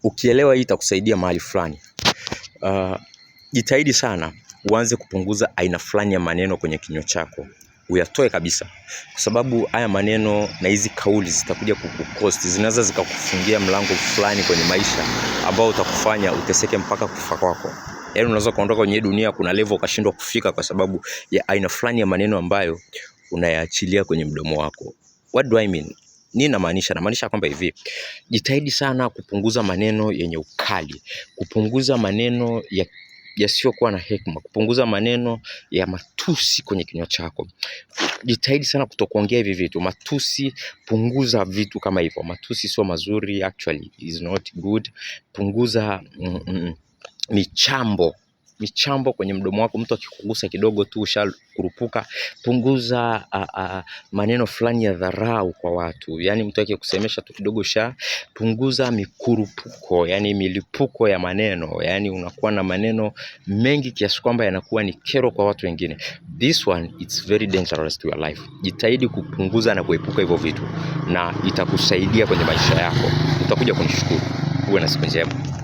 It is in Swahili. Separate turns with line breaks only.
Ukielewa hii itakusaidia mahali fulani. Jitahidi sana uanze kupunguza aina fulani ya maneno kwenye kinywa chako, uyatoe kabisa, kwa sababu haya maneno na hizi kauli zitakuja kukucost, zinaweza zikakufungia mlango fulani kwenye maisha ambao utakufanya uteseke mpaka kufa kwako. Yaani unaweza kuondoka kwenye dunia, kuna level ukashindwa kufika kwa sababu ya aina fulani ya maneno ambayo unayaachilia kwenye mdomo wako. What do I mean? Nini namaanisha? Namaanisha kwamba hivi, jitahidi sana kupunguza maneno yenye ukali, kupunguza maneno yasiyokuwa na hekima, kupunguza maneno ya matusi kwenye kinywa chako. Jitahidi sana kutokuongea hivi vitu. Matusi, punguza vitu kama hivyo. Matusi sio mazuri, actually is not good. Punguza michambo michambo kwenye mdomo wako, mtu akikugusa kidogo tu ushakurupuka. Punguza maneno fulani ya dharau kwa watu, yaani mtu akikusemesha tu kidogo usha. Punguza mikurupuko, yani milipuko ya maneno, yaani unakuwa na maneno mengi kiasi kwamba yanakuwa ni kero kwa watu wengine. This one it's very dangerous to your life. Jitahidi kupunguza na kuepuka hivyo vitu, na itakusaidia kwenye maisha yako. Utakuja kunishukuru. Uwe na siku njema.